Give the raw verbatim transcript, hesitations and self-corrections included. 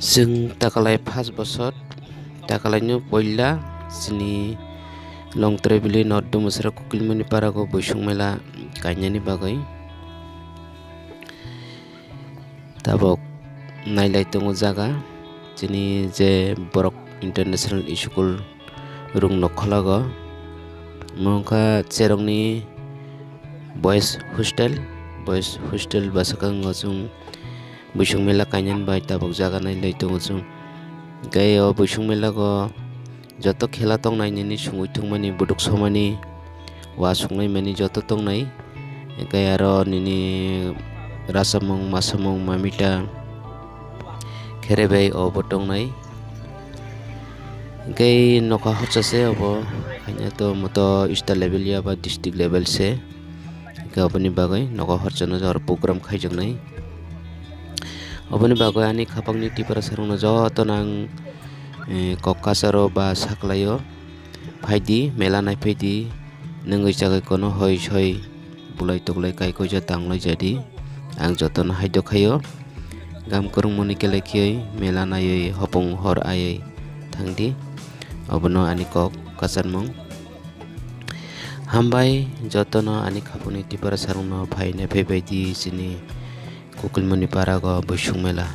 Chwng takalai first bosor, takalaino poila chini Longtrai Valley North Dumasra Kukilmani Parao Buisong Mela kainani bagwi. Tabok nailai tongo jaga, chini je Borok International School rung nokholago. Omo wngkha Cherokni Boys Hostel, Boys Hostel bwskango chwng Buisong Mela kainani bai tabok jaga nailai tongo chwng. Tei o Buisong Mela o joto khela tongnai nini sungwi thwngmani, buduk somani, wa sunglaimani joto tongnai. Hwnkhe aro nini rasamung, masamung, mamita, kherebai obo tongnai. Hwnkhe nokha horsa se obo, haino to moto state level ya ba district level se. Hwnkhe oboni bagwi nokha horsa no aro program khaijaknai. Oboni bagwi ani khapangni Tiprasarokno jotono ang, eh, kok kasaro ba saklaio. Phaidi, mela naiphaidi, nwngwi chagwi kono hoi soi, bulai tuklai kaikoija tanglai jadi. Ang jotono haidok khaio. Gam kwrwngmani kele khiyoi, mela naiwi hopung hor aiwi thangdi. Obono ani kok kwcharmung. Hambai jotono ani khapangni Tiprasarokno phai naiphaidi chini Kukilmani Parao Buisong Mela.